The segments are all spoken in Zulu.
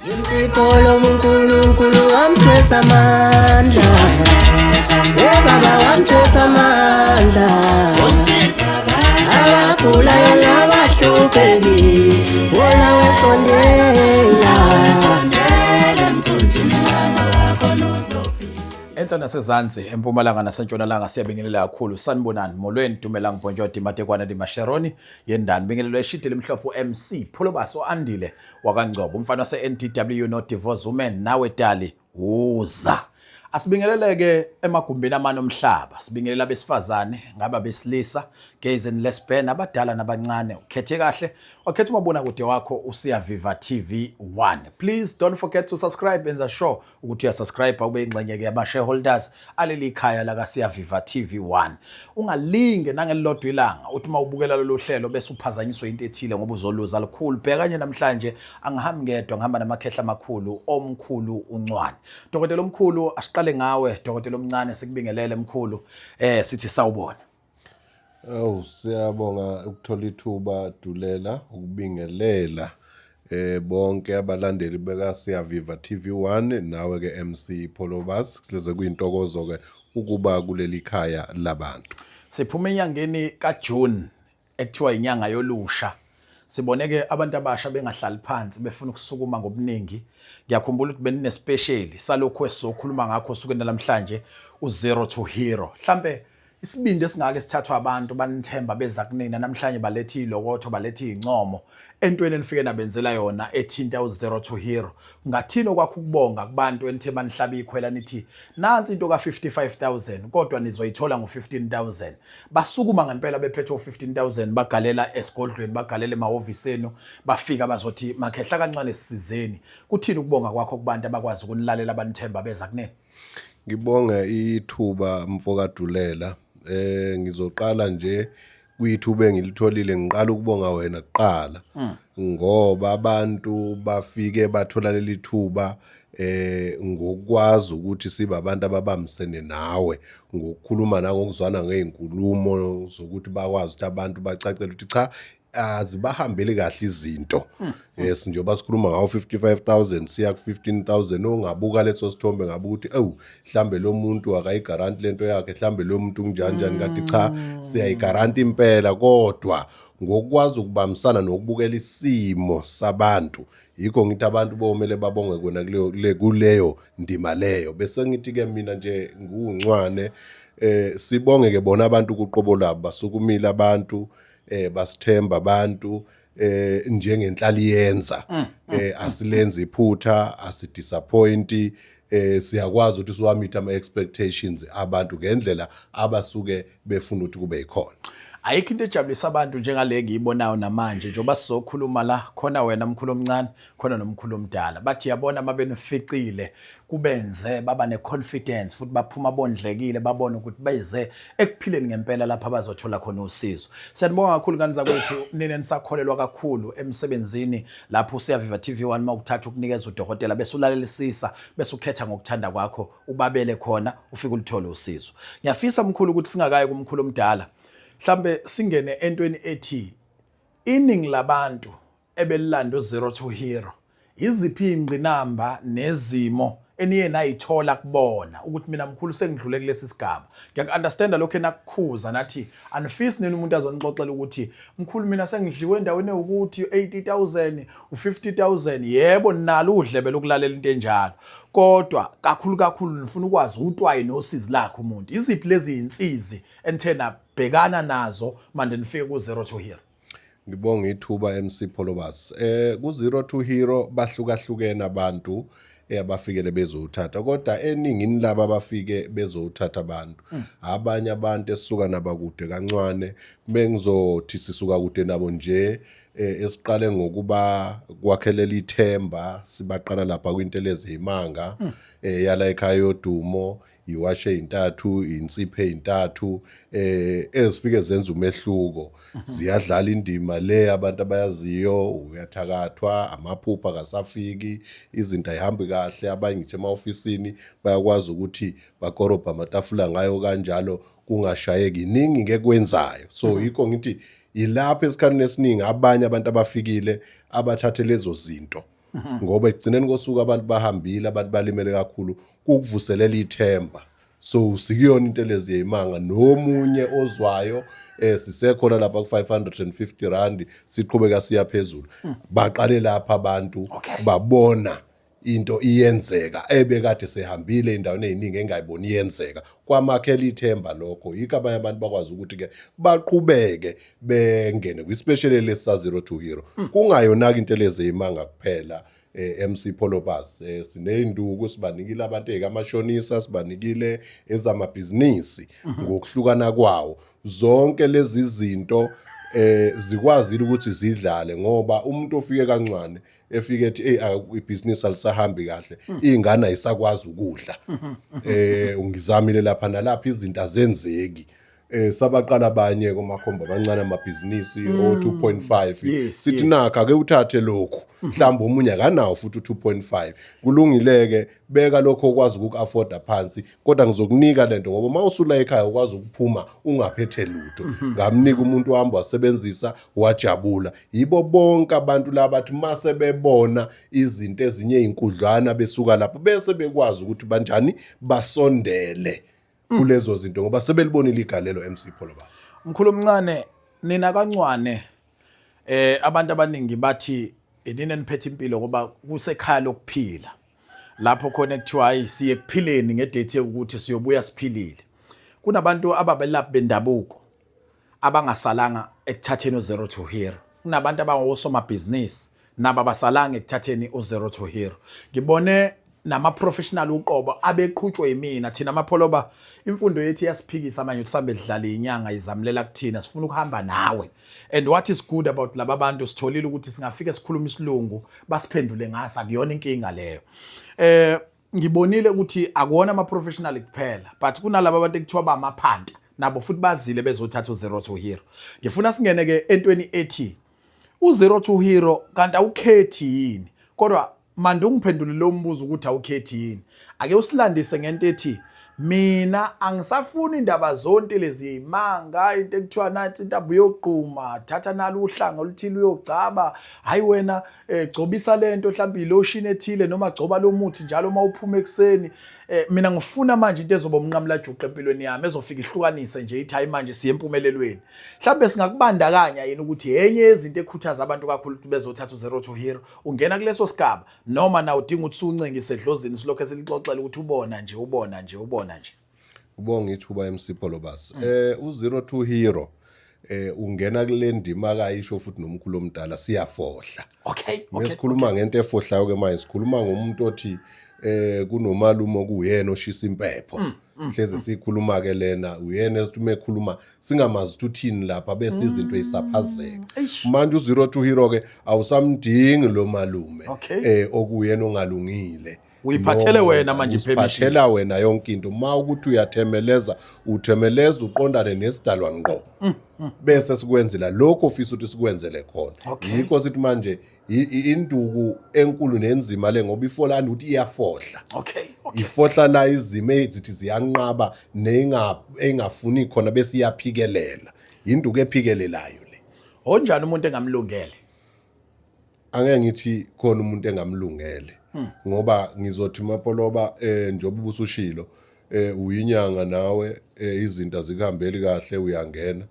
Imsipolo uNkulunkulu wamthwesa amandla. Oh baba wamthwesa amandla. Abagulayo nabahlupheki wona wesondela. Enhla nasezansi, empumalanga nasentshonalanga siyabingelela kakhulu. Sanibonani, molweni, dumelang, bonjour, dimatekwana, dimasheroni, yendani. Bingelelwa eshidi limhlophe uMC Pholobaso Andile wakaNgcobo, umfana wase-NDW no Divorce Woman, nawe Dali uza. Asibingeleleke emagumbini amane omhlaba, sibingelela abesifazane, ngaba besilisa, gays and lesbian, abadala nabancane. Ukhethe kahle, wakhetha umabonakude wakho uSiya Viva TV 1. Please don't forget to subscribe and sure ukuthi uyasubscribe ube ingxenye ke yama shareholders aleli khaya la kaSiyaviva TV 1. Ungalinge nangelilodwa ilanga uthi uma ubukela lolu hlelo bese uphazanyiswe into ethile ngoba uzoluza likhulu. Bheka nje namhlanje angihambi ngedwa, ngihamba namakhehla amakhulu, omkhulu uNcwane. Dokotela omkhulu, asiqale ngawe dokotela omncane, sikubingelele mkhulu. Sithi sawubona. Awu, siyabonga ukuthola ithuba Dulela ukubingelela bonke abalandeli beka Siyaviva TV1 nawe ke MC Pholobas, sihleze kuyintokozo ke ukuba kuleli khaya labantu. Siphuma enyangeni kaJune ekuthiwa inyanga yolusha. Sibone ke abantu abasha bengahlali phansi, befuna ukusukuma ngobuningi. Ngiyakhumbula ukuthi benine special salokhu esizokhuluma ngakho osukwini namhlanje, u-zero to hero. Mhlambe isibindi esingaka esithathwa abantu banithemba beza kunina namhlanje, balethe ilokotho, balethe incomo entweni enifike nabenzela yona ethinta u-zero to hero. Ngathini okwakho ukubonga kubantu enithe banihlaba ikhwela, nithi nansi into ka-55,000 kodwa nizoyithola ngo-15,000? Basukuma ngempela bephethe u-15,000, bagalela esigodlweni, bagalela emahhovisi enu, bafika bazothi makhehla kancane sisizeni. Kuthini ukubonga kwakho kubantu abakwazi ukunilalela, banithemba beza kunina? Ngibonge ithuba mfokaDulela. Ngizoqala nje kwithuba engilitholile, ngiqala ukubonga wena kuqala ngoba abantu bafike bathola leli thuba ngokwazi ukuthi sibe abantu ababambisene nawe ngokukhuluma nangokuzwana ngezinkulumo zokuthi bakwazi ukuthi abantu bacacele ukuthi cha, azibahambeli kahle izinto. Yes, njengoba sikhuluma ngawo 55,000 siya ku 15,000, ongabuka leso sithombe ngabe ukuthi ewu mhlambe lo muntu akayigaranti lento yakhe, mhlambe lo muntu kunjani njani, kanti cha, siyayigaranti impela, kodwa ngokwazi ukubambisana nokubukela isimo sabantu. Yikho ngithi abantu bomele babonge kona kuleyo ndima leyo. Bese ngithi ke mina nje nguNcwane, sibonge ke bona abantu kuqobo labo, basukumile abantu, basithemba abantu njengenhlaliyenza, asilenzi iphutha, asidisappoint, siyakwazi ukuthi siwameet ama expectations abantu ngendlela abasuke befuna ukuthi kube yikhona. Ayikho into ejabulisa abantu njengale ngiyibonayo namanje njengoba sizokhuluma la, khona wena mkhulu omncane, khona nomkhulu omdala, bathi yabona mabenificile kubenze baba ne-confidence futhi baphuma bondlekile, babone ukuthi beze ekuphileni ngempela lapha abazothola khona usizo. Siyanibonga kakhulu ngane zakwethu, nina nisakholelwa kakhulu emsebenzini lapho uSiyaviva TV1 mawukuthatha ukunikeza udokotela bese ulalelisisa bese ukhetha ngokuthanda kwakho, ubabele khona ufike ulithole usizo. Ngiyafisa mkhulu ukuthi singakayi kumkhulu omdala, mhlambe singene entweni ethi iningi labantu ebelilanda u-zero to hero, iziphi iy'ngqinamba nezimo eniye nayithola kubona ukuthi mina mkhulu sengidlule kulesi sigaba? Ngiyaku-understanda lokhu enakukhuza nathi anifisi nini umuntu azonixoxela ukuthi mkhulu mina sengidliwe endaweni ewukuthi 80,000, u-50,000. Yebo, ninalo udlebe lokulalela into enjalo, kodwa kakhulu kakhulu nifuna ukwazi utwayi nosizi lakhe umuntu. Iziphi lezi yinsizi enithe nabhekana nazo manje nifike ku-zero to hero? Ngibonga ithuba MC Pholobas. Ku Zero to Hero bahlukahlukene abantu abafikele bezowuthatha, kodwa eningini laba abafike bezowuthatha abantu, abanye abantu esisuka nabakude kancane, bengizothi sisuka kude nabo nje, esiqale ngokuba kwakhelela ithemba, sibaqala lapha kwintelezi imanga yala ekhaya yodumo, iwashe intathu, insiphe intathu, ezifike zenza umehluko. Ziyadlala indima le abantu abayaziyo, uyathakathwa, amaphupha akasafiki, izinto ayihambi kahle, abanye ngisho ema-ofisini bayakwazi ukuthi bakorobha amatafula ngayo kanjalo kungashayeki. Iningi ke kwenzayo, so yikho ngithi ilapho esikhathini esiningi abanye abantu abafikile abathathe lezo zinto. Ngoba ekugcineni kosuku abantu bahambile, abantu balimele kakhulu, kukuvuselela ithemba. So sikuyona into lezi yeyimanga nomunye ozwayo, sisekhona lapha ku 550 rand, siqhubeka siya phezulu. Baqale lapha abantu, babona into iyenzeka ebekade sehambile endaweni eziningi engayiboni iyenzeka, kwamakhela ithemba lokho. Yikho abanye abantu bakwazi ukuthi ke baqhubeke bengene kwi-special lesa zero to hero. Kungayona into lezi imanga kuphela, MC Polobas, sineyinduku sibanikile abantu ekamashonisa, sibanikile ezamabhizinisi ngokuhlukana kwawo. Zonke lezi zinto zikwazile ukuthi zidlale, ngoba umuntu ofike kancane efike ethi, "Hey, ibhizinisi alisahambi kahle, ingane ayisakwazi ukudla, ngizamile lapha nalapha, izinto azenzeki." Sabaqala abanye komakhomba abancane amabhizinisi o 2.5. Sithi, "Nakha ake uthathe lokhu." Mhlawumbe omunye akanawo futhi u2.5. Kulungileke, beka lokho okwazi ukuku-afforda phansi, kodwa ngizokunika lento ngoba uma usula ekhaya ukwazi ukuphuma ungaphethe lutho. Ngamnika umuntu wahamba wasebenzisa, wajabula. Yibo bonke abantu laba bathi mase bebona izinto ezinye ey'nkudlwana besuka lapho, bese bekwazi ukuthi banjani basondele kulezo zinto ngoba sebelibonile igalelo, MC Pholobas. Mkhulu omncane, nina kancwane, abantu abaningi bathi inini eniphethe impilo ngoba kusekhaya lokuphila lapho khona ekuthiwa hayi, siye kuphileni ngedate ukuthi siyobuya siphilile. Kunabantu ababelaphi bendabuko abangasalanga ekuthatheni u-zero to hero, kunabantu abangosomabhizinisi nabo abasalanga ekuthatheni u-zero to hero. Ngibone nama-professional uqobo abeqhutshwe yimina. Thina amapholoba imfundo yethu iyasiphikisa manje ukuthi sihambe sidlala inyanga izamulela kuthina, sifuna ukuhamba nawe. And what is good about laba bantu, sitholile ukuthi singafike sikhuluma isilungu basiphendule ngaso, akuyona inkinga leyo. Ngibonile ukuthi akuwona ama-professional kuphela, but kunalaba abantu ekuthiwa bamaphanta nabo futhi bazile bezothatha u-zero to hero. Ngifuna singene ke entweni ethi u-zero to hero kanti awukhethi yini? Kodwa manje ungiphendule lo mbuzo ukuthi awukhethi yini. Ake usilandise ngento ethi mina angisafuni indaba zonke lezi yimanga, into ekuthiwa nathi intaba uyogquma, thatha nalo uhlanga oluthile uyogcaba, hayi wena, gcobisa lento mhlawumbe ilotion ethile noma gcoba lo muthi njalo uma uphuma ekuseni. Mina ngifuna manje into ezoba umnqamula juqe empilweni yami, ezofika ihlukanise nje, ithi hayi, manje siye empumelelweni. Mhlawumbe singakubandakanya yini ukuthi enye yezinto ekhuthaza abantu kakhulu ukuthi bezothatha u-zero to hero, ungena kuleso sigaba, noma na udinga ukuthi usuncengise edlozini, silokho esilixoxela ukuthi ubona nje, ubona nje, ubona nje? Ubonga ithuba, MC Polobas. U-zero to hero ungena kule ndima kayisho futhi nomkhulu omdala, siyafohla. Mesikhuluma ngento efohlayo ke manje, sikhuluma ngomuntu othi kunomalume okuyena oshisa impepho. Hleze sikhuluma ke lena, uyena esithi uma ekhuluma singamazi ukuthi uthini lapha, bese izinto ezisaphazeka. Manje u-zero to hero ke awusamdingi lo malume okuyena ongalungile. Uyiphathele wena manje i-permission. Usiphathela wena yonke into. Ma ukuthi uyathemeleza, uthemeleza uqondane nesidalwa ngqo, bese sikwenzela lokho ofisa ukuthi sikwenzele khona. Yikho sithi manje induku enkulu nenzima le, ngoba ifolani ukuthi iyafohla. Ifohla la izimo ezithi ziyanqaba nenga engafuni khona, bese iyaphikelela. Induku ephikelelayo le. Onjani umuntu engamlungele? Angeke ngithi khona umuntu engamlungele, ngoba ngizothi mapoloba, njengoba ubusushilo, uyinyanga nawe, izinto azikuhambeli kahle, uyangena,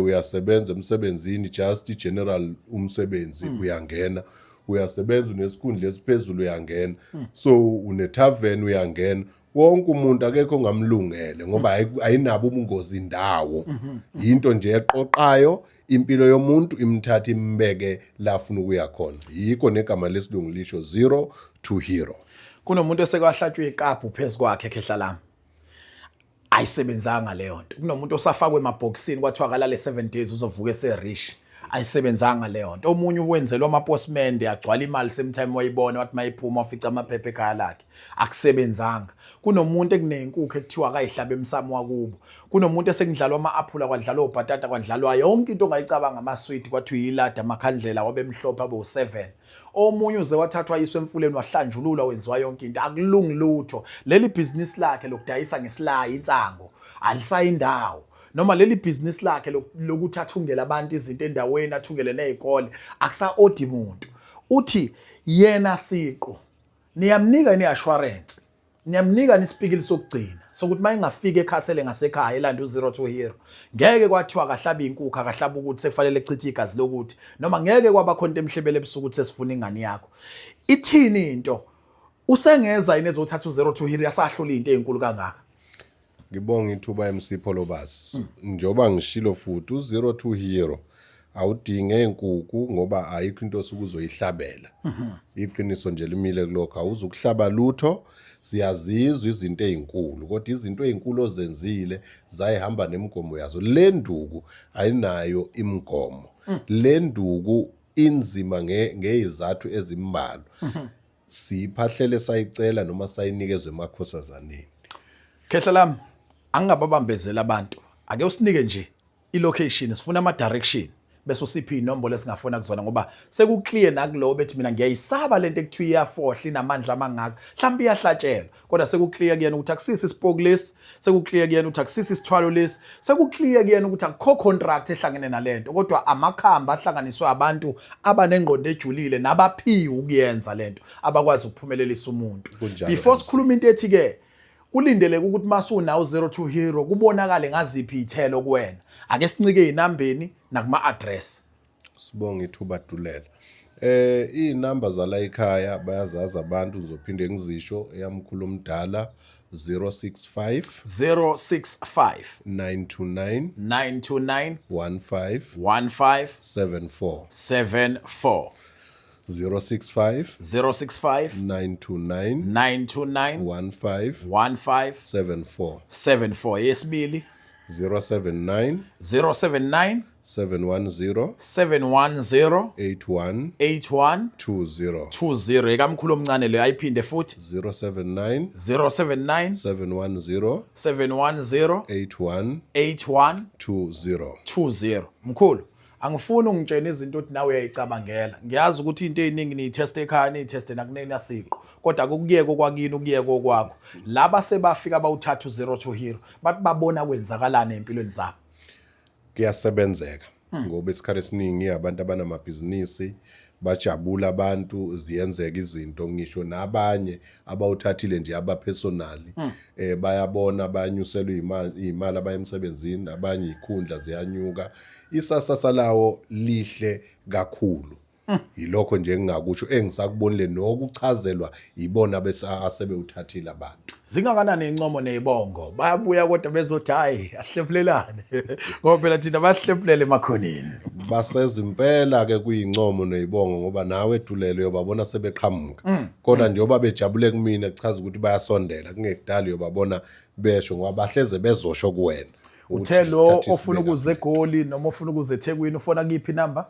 uyasebenza emsebenzini, just general umsebenzi, uyangena, uyasebenza, unesikhundla esiphezulu, uyangena, so une tavern, uyangena. Wonke umuntu, akekho ongamlungele ngoba ayinabo ubungozi indawo. Into nje eqoqayo impilo yomuntu, imthatha imbeke la afuna ukuya khona. Yikho negama lesilungu lisho zero to hero. Kunomuntu esekwahlatshwa ikapu phezu kwakhe, khehla lami, ayisebenzanga leyo nto. Kunomuntu osafakwe emabhokisini kwathiwa kalale 7 days uzovuka eserich, ayisebenzanga leyo nto. Omunye uwenzelwa amaposmende agcwala imali, same time wayibona, wathi mayiphuma wafica amaphepha ekhaya lakhe, akusebenzanga. Kunomuntu ekuneyinkukhu ekuthiwa akayihlabe emsamo wakubo. Kunomuntu esekudlalwa ama-aphula, kwadlalwa obhatata, kwadlalwa yonke into ongayicabanga, amaswidi, kwathiwa iyilada, amakhandlela wabemhlophe abe u-7. Omunye uze wathathwa ayiswe emfuleni, wahlanjululwa, wenziwa yonke into, akulungi lutho. Leli bhizinisi lakhe lokudayisa ngesilayi insango alisayindawo, noma leli bhizinisi lakhe lokuthi athungele abantu izinto endaweni, athungele nezikole, akusa-odi muntu. Uthi Yena siqu niyamnika ni assurance, niyamnika nisipikili sokugcina sokuthi mayengafika ekhasele ngasekhaya elanda u-zero to hero, ngeke kwathiwa akahlabe inkukhu, akahlabe ukuthi sekufanele echithe igazi lokuthi, noma ngeke kwaba khona into emhlebele ebusuku ukuthi sesifuna ingane yakho. Ithini into? Usengeza yini ezothatha u-zero to hero asahlula into ezinkulu kangaka? Ngibonga ithuba MC Pholobas. Njengoba ngishilo futhi u-zero to hero awudinge inkukhu ngoba ayikho into osuke uzoyihlabela. Iqiniso nje limile kulokho, awuzukuhlaba lutho. Siyazizwa izinto ezinkulu, kodwa izinto ezinkulu ozenzile zayihamba nemigomo yazo. Le nduku ayinayo imigomo. Le nduku inzima ngezizathu ezimbalwa. Siyiphahlele sayicela noma sayinikezwe emakhosazaneni. Khehla lami, angingababambezela abantu. Ake usinike nje i-location, sifuna ama-direction bese usiphe iy'nombolo esingafona kuzona, ngoba sekuclear nakulowo bethi mina ngiyayisaba lento ekuthiwa iyafohla inamandla amangaka, mhlawumbe iyahlatshelwa, kodwa sekuclear kuyena ukuthi akusisi isipoki lesi, sekuclear kuyena ukuthi akusisi isithwalo lesi, sekuclear kuyena ukuthi akukho contract ehlangene nalento, kodwa amakhamba ahlanganiswe abantu abanengqondo ejulile nabaphiwe ukuyenza lento, abakwazi ukuphumelelisa umuntu. Kunjalo, Before MC. sikhuluma into ethi ke kulindeleke ukuthi masunawo 02 hero kubonakale ngaziphi izithelo kuwena, ake sincike ezinambeni nakuma address. Sibonga ithuba Dulela. Iy'namba zala ekhaya bayazazi abantu, ngizophinde ngizisho. Eyamkhulu omdala 065 065 929 929 15 15 74 74 065 065 929 929 15 15 74 74. Yesibili 079 079 710 710 81 81 20 20. Ekamkhulu omncane leyo ayiphinde futhi. 079 079 710 710 81 81 20. 20. Mkhulu, angifuni ungitshene izinto ukuthi nawe uyayicabangela. Ngiyazi ukuthi into eziningi niyitheste ekhaya, niyitheste nakuneni asiqo, kodwa kukuyeke okwakini, ukuyeke okwakho. Laba sebafika bawuthatha u-zero to hero, bathi babona kwenzakalani empilweni zabo. Kuyasebenzeka ngoba isikhathi esiningi abantu abanamabhizinisi bajabula, abantu ziyenzeka izinto, ngisho nabanye abawuthathile nje abapersonally bayabona bayanyuselwa imali abaye emsebenzini, abanye ikhundla ziyanyuka, isasasa lawo lihle kakhulu. Yilokho nje engingakusho engisakubonile nokuchazelwa ibona bese asebewuthathile abantu. Zingakanani incomo nezibongo, bayabuya kodwa bezothi hayi ahlephulelane, ngoba phela thina bahlephulele emakhoneni. Basezimpela ke kuyincomo nezibongo, ngoba nawe Dulele uyobabona sebeqhamuka, kodwa njengoba bejabule kumina kuchaza ukuthi bayasondela, kungekudala uyobabona besho, ngoba bahleze bezosho kuwena ukuthi Uthe lo isikhathi ofuna sibeka ukuza eGoli noma ofuna ukuza eThekwini ufona kuyiphi number?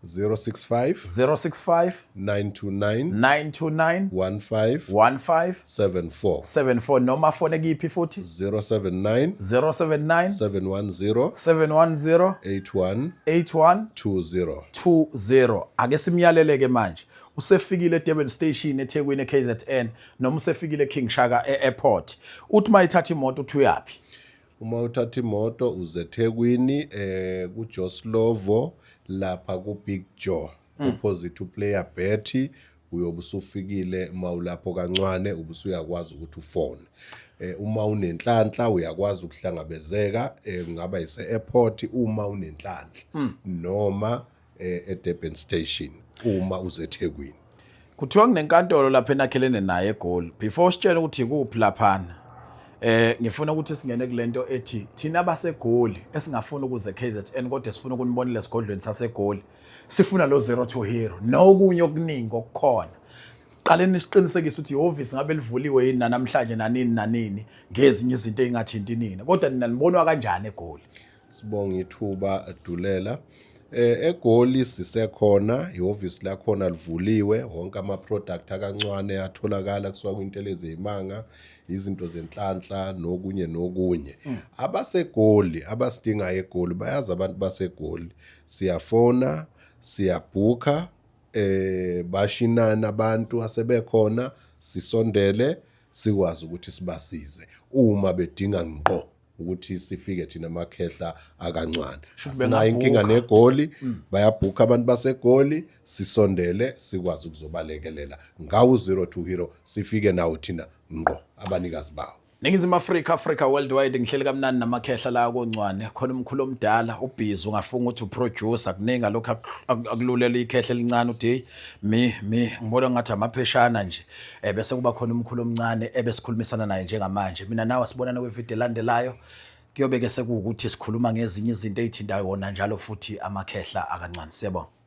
065 065 929 929 15 15 74 74. Noma afone kuyiphi futhi? 079 079 710 710 81 81 20. 20. Ake simyaleleke manje, usefikile eDurban Station, eThekwini, eKZN, noma usefikile eKing Shaka eAirport, uthi mayithatha imoto uthi uyapi? Uma uthatha imoto uze eThekwini kuJoe Slovo lapha ku Big Joe, opposite to Player Betty, uyobe usufikile. Uma ulapho kancwane ubusuyakwazi ukuthi ufone. Uma unenhlanhla uyakwazi ukuhlangabezeka, kungaba ise airport uma unenhlanhla, noma eDurban Station uma uze eThekwini. Kuthiwa kunenkantolo lapha enakhelene naye eGoli. Before sitshele ukuthi ikuphi laphana, ngifuna ukuthi singene kulento ethi thina baseGoli esingafuni ukuze KZN, kodwa sifuna ukunibonela esigodlweni saseGoli, sifuna lo zero to hero nokunye okuningi okukhona. Qaleni siqinisekise ukuthi ihhovisi ngabe livuliwe yini namhlanje nanini nanini, ngezinye izinto ezingathinti nina, kodwa nina nibonwa kanjani eGoli? Sibonga ithuba Dulela. EGoli sisekhona, ihhovisi lakhona livuliwe, wonke ama product akancwane atholakala kusuka kwintelezi yimanga, izinto zenhlanhla nokunye nokunye. Abasegoli abasidingayo eGoli bayazi, abantu baseGoli siyafona, siyabhukha, bashinana abantu asebekhona, sisondele sikwazi ukuthi sibasize uma bedinga ngqo. Ukuthi sifike thina amakhehla akancwane, Shuthi asinayo inkinga bengabhukha. neGoli. Bayabhukha abantu baseGoli, sisondele sikwazi ukuzobalekelela ngawo 0 to hero, sifike nawo thina ngqo abanikazi bawo. Ningizimu Afrika, Africa worldwide, ngihleli kamnandi namakhehla la koNcwane. Khona umkhulu omdala ubhizi, ungafunga ukuthi uproducer, kuningi lokhu akululela ikhehla elincane, uthi hey, mi ngibona ngathi amapheshana nje. Bese kuba khona umkhulu omncane ebesikhulumisana naye njengamanje. Mina nawe sibonana kwivideo elandelayo. Kuyobe ke sekuwukuthi sikhuluma ngezinye izinto ezithinta wona njalo futhi amakhehla akancane. Siyabonga.